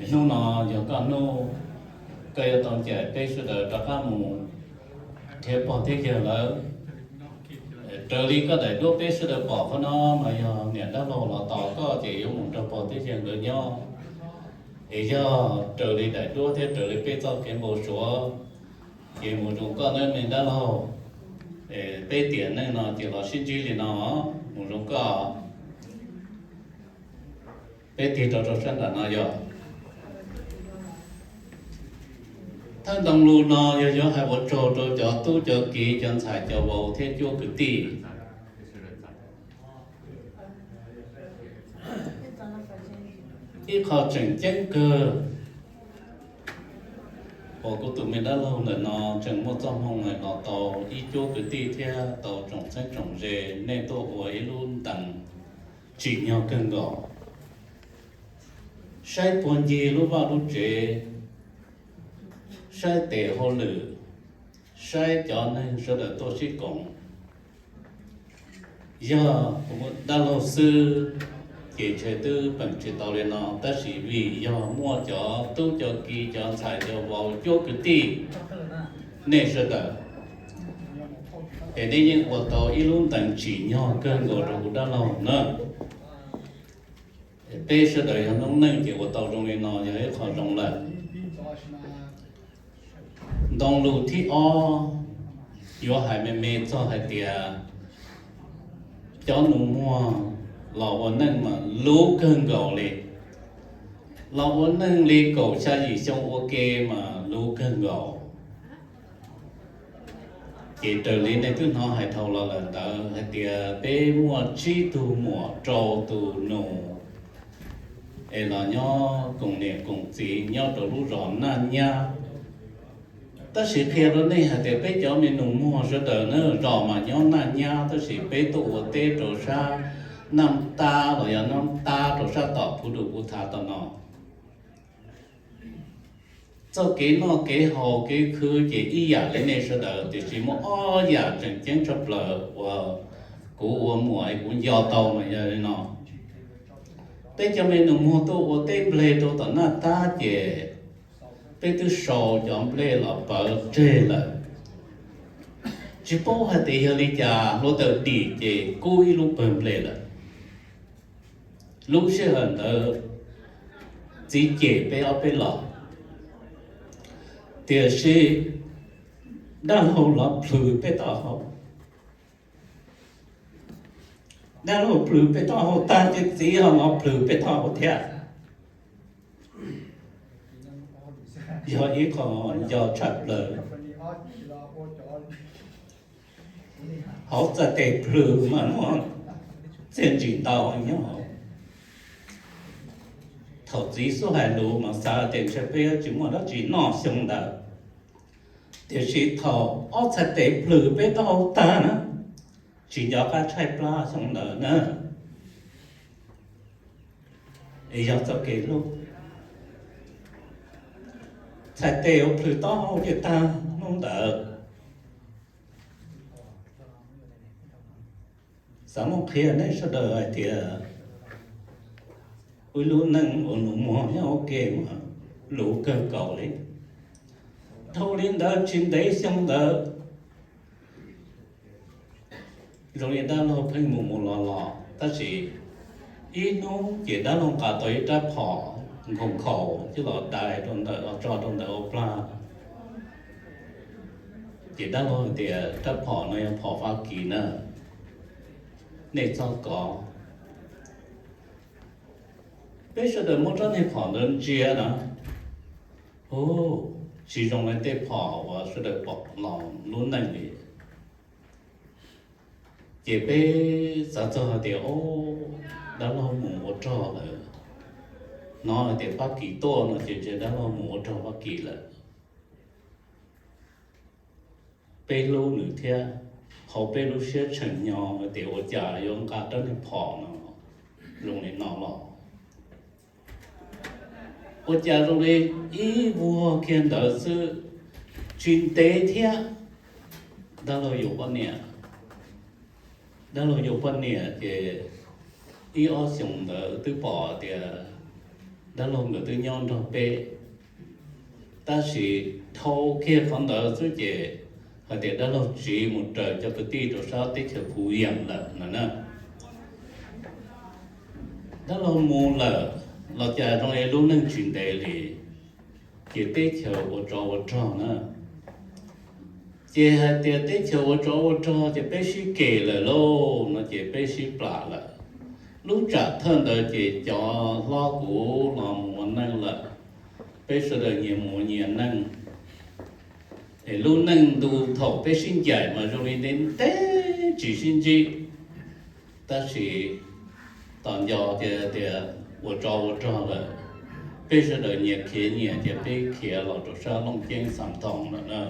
Hnub no yog koj hnub, koj yuav tau ncaim peb sawv daws rov qab mus nrhiav pog thiab yawg lawm. Raws li koj daim duab peb sawv daws pom qhov no mas yog niam dab laug los tos koj ces yuav mus nrog pog thiab yawg nkawd nyob. Es yog raws li daim duab thiab raws li peb txoj kev npau suav, ces mus zoo koj nawb me dab laug. Peb tiam neej no ces los sib ntsib li no, mus zoo koj. Peb tig rau rau sab nram no yog thawj ntoo lus no yog yuav hais ua tsaug rau cov tub cov kiv cov ntxhais cov vauv thiab cuab kwv tij. Ib qho tseem ceeb kawg uas kuv tus me dab laug ntawm no tseem muaj txoj hmoo los tau ib cuab kwv tij thiab tau tsoom txheeb tsoom ze, nej tuaj ua ib lub ntees tsim nyog kawg nkaus. Saib puag ncig lub vaj lub tsev, saib tes hauj lwm, saib cov neeg sawv daws tuaj sib koom. Yog dab laug xwb ces ntshe twb peem tsis tau li no, tab sis vim yog muaj cov tub cov kiv cov ntxhais cov vauv cuab kwv tij, nej sawv daws, es nej yeej ua tau ib lub ntees tsim nyog kawg nkaus rau kuv dab laug na. Peb sawv daws yog noob neej ces ua tau zoo li no yog ib qho zoo lawm. Ntoo lus thib ob yuav hais me me txog hais tias cov nus muag los ua neej mas luv kawg nkaus li. Los ua neej li kaum xya yim xyoo ua ke mas luv kawg nkaus. Ces raws li nej twb hnov hais dhau los lawm ntawd hais tias peb muaj tsib tug muam rau tus nus es los nyob koom niam koom txiv nyob rau lub zos Naj Nyab. Tab sis qhia rau nej hais tias peb cov me nus muag sawv daws na, zos mas nyob Naj Nyab tab sis peb tuaj ua teb rau sab Naj Tab los yog Naj Tab rau sab tom Phu Dum Phu Thav tom no. Txoj kev noj kev haus kev khwv ces ib yam li nej sawv daws, tiam sis muaj ob yam tseem ceeb tshaj plaws uas kuv ua muam es kuv nco tau mas yog li no. Peb cov me nus muag tuaj ua teb nplej rau tom Naj Tab ces peb twb sau cov nplej los pawv tseg lawm. Tsis paub hais tias yog li cas hluav taws dim ces kub ib lub pawg nplej lawm. Lub sij hawm ntawd txiv cem peb ob peb los, tiam sis dab laug los plhws peb taub hau. Dab laug plhws peb taub hau tag ces txiv ho los plhws peb taub hau thiab. Yog ib qho nco tshaj plaws. Hauv txhais tes plhws mas muaj txiaj ntsim ntau nyob hauv. Thaum txiv xub hais lus mas xav tias ntshe peb tsis muaj dab tsi noj xyoo ntawd, tiam sis thaum ob txhais tes plhws peb taub hau tag na, tsis nco qab tshaib plab xyoo ntawd na. Es yog txoj kev hlub, txhais tes uas plhws taub hau ces tag hnub ntawd. Xav muab qhia nej sawv daws hais tias ib lub neej uas nus muag nyob ua ke mas luv kawg nkaus li. Dhau li ntawd tsis ntev xyoo ntawd zoo li dab laug pheej mus mus los los, tab sis ib hnub ces dab laug nqa tau ib rab phom nkhaus nkhaus coj los dai rau ntawm, los tso rau ntawm hauv plag. Ces dab laug hais tias rab phom no yog phom Fab Kis na, nej txhob kov. Peb sawv daws muab rab niag phom ntawd ntsia na, hu, tsis zoo li tej phom uas sawv daws pom los lub neej li. Ces peb xav txog hais tias, o, dab laug mus ua rog lawm, hnov hais tias Fab Kis tuaj no ces ntshe dab laug mus ua rog Fab Kis lawm. Peb hlub nws thiab, hauv peb lub siab tshee hnyo hais tias ua cas yuav nqa rab niag phom no zoo li no los. Ua cas zoo li ib vuag kiag ntawd xwb, tsis ntev thiab dab laug yuav poj niam. Dab laug yuav poj niam ces ib ob xyoos ntawd twb pom tias dab laug nkawd twb nyob nrog peb, tab sis dhau kiag qhov ntawd xwb ces hais tias dab laug tsiv mus raws cov kwv tij rau sab teb chaws Phu Yees lawm no na. Dab laug mus lawm los cas zoo li lub neej tsis ntev li, ces teb chaws ua tsov ua rog na. Ces hais tias teb chaws ua tsov ua rog ces peb sib kis lawm lauj no ces peb sib plam lawm. Lub tsam thawj ntawd ces cov hlob kuv los mus ua neej lawm, peb sawv daws nyias mus ua nyias neej. Es lub neej ntu thaum peb sib ncaim mas zoo li ntev ntev tsis sib ntsib, tab sis tos nco tias ua tsov ua rog lawm, peb sawv daws nyias khiav nyias ces peb khiav los rau sab Looj Ceeb Xam Thoos lawm na.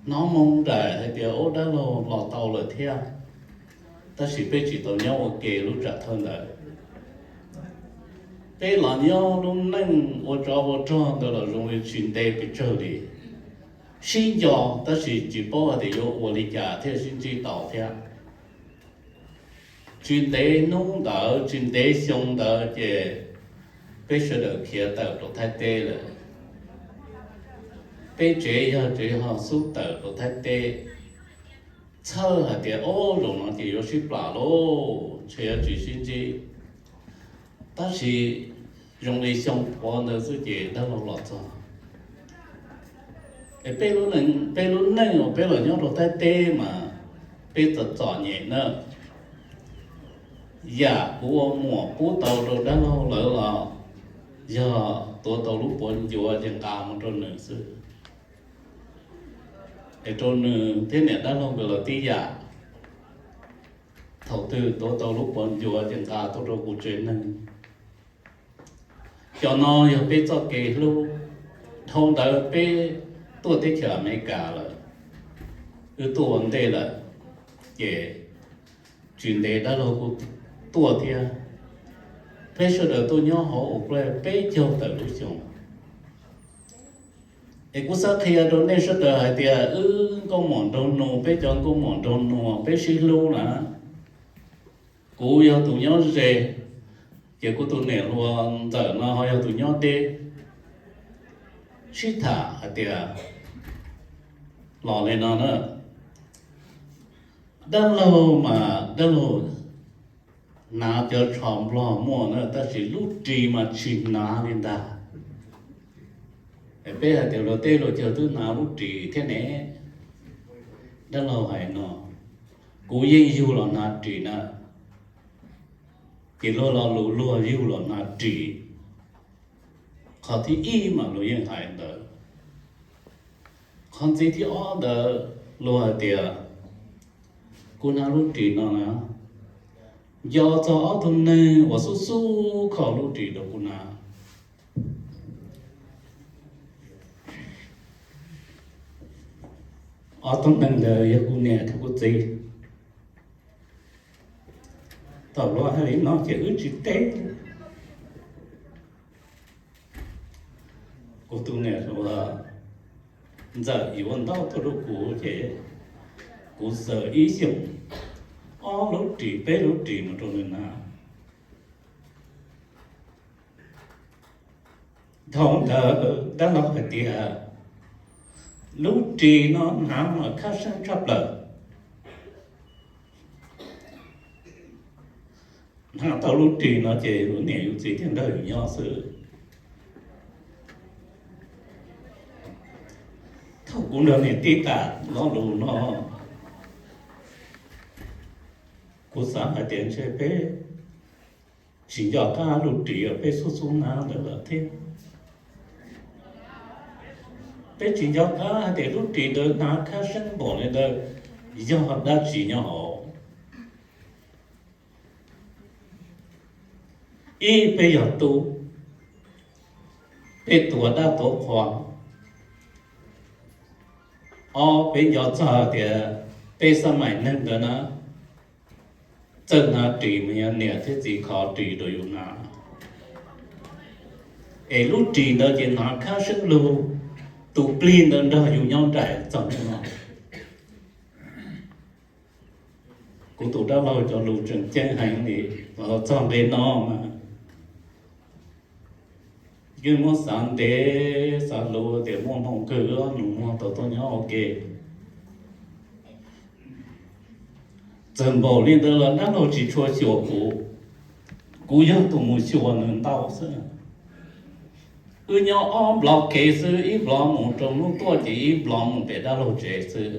Hnov moo nraim hais tias ub dab laug los tau lawm thiab, tab sis peb tsis tau nyob ua ke lub tsam thawj ntawd. Peb los nyob lub neej ua tsov ua rog ntawd los zoo li tsis ntev pes tsawg li. Sib nco tab sis tsis paub hais tias yuav ua li cas thiaj sib ntsib tau thiab. Tsis ntev hnub ntawd tsis ntev xyoo ntawd ces peb sawv daws khiav tawm rau Thaib teb lawm. Peb tsev yog tsev ho xub tawm rau Thaib teb, txhawj hais tias ub zaum no ces yuav sib plam lauj, ntshe yuav tsis sib ntsib. Tab sis zoo li xyoo puav ntawd xwb ces dab laug los txog. Es peb lub neej uas peb los nyob rau Thaib teb mas peb txom txom nyem na. Yam kuv ua muam pub tau rau dab laug lawv los yog tuav tau lub puav ncuav ces nqa mus rau nws xwb. Es rau nws thiab niam dab laug nkawd los tib yam, thaum twg tuav tau lub puav ncuav ces nqa tuaj rau kuv tsev neeg. Cov no yog peb txoj kev hlub. Dhau ntawd peb tuaj teb chaws Amelikas lawm, wb tuaj ua ntej lawm, ces tsis ntev dab laug kuj tuaj thiab. Peb sawv daws tuaj nyob hauv Australia peb caug tawm lub xyoo. Es kuv xav qhia rau nej sawv daws hais tias wb nkauj muam nraug nus, peb cov nkauj muam nraug nus peb sib hlub na. Kuv yog tus nyob ze, ces kuv tus niam hluas ntxawm no ho yog tus nyob deb. Sib tham hais tias los li no na, dab laug mas dab laug hnav cov tsho nplog muaj na, tab sis lub ris mas tsis hnav li ntag. Peb hais tias luag teb luag chaw twb hnav lub ris thiab ne. Dab laug hais no, kuv yeej yug los hnav ris na. Ces luag lo lus luag yug los hnav ris, qhov thib ib mas luag yeej hais ntawd. Qhov ntxiv thib ob ntawd luag hais tias kuv hnav lub ris no na, nco txog ob tug neeg uas xub xub kho lub ris rau kuv hnav. Ob tug neeg ntawd yog kuv niam thiab kuv txiv. Thaum luag hais li no ces wb tsis teb. Kuv tus niam hluas ntxawm yuav ntaub tuaj rau kuv ces kuv xaws ib xyoos ob lub ris peb lub ris mus rau nws hnav. Thaum ntawd dab laug hais tias lub ris no hnav mas khab seeb tshaj plaws. Hnav tau lub ris no ces yus niam yus txiv thiaj nrog yus nyob xwb. Thaum kuv nrog niam tij tham lo lus no, kuv xav hais tias ntshe peb tsis nco qab lub ris uas peb xub xub hnav ntawd lawm thiab. Peb tsis nco qab hais tias lub ris ntawd hnav khab seeb npaum li ntawd yog dab tsi nyob hauv. Ib, peb yog tub, peb tuav dab tuav qhua. Ob, peb nco txog tias peb xab maim neeg ntawd na, txawj hnav ris mas yog niam thiab txiv kho ris rau yus hnav. Es lub ris ntawd ces hnav khab seeb lug, tus plig ntawd nrog yus nyob nraim txog hnub no. Kuv tus dab laug cov lus tseem ceeb heev li, los txog nqe no mas Yeej muab xav ntev xav luv tias muaj hmoo kawg wb ob nyuag muag tau tuaj nyob ua ke. Txawm npaum li ntawd los dab laug tsis tshua xyuas kuv, kuv yog tus mus xyuas nws ntau xwb. Wb nyob ob nplog kev xwb, ib nplog mus rau hnub tuaj ces ib nplog mus pem dab laug tsev xwb.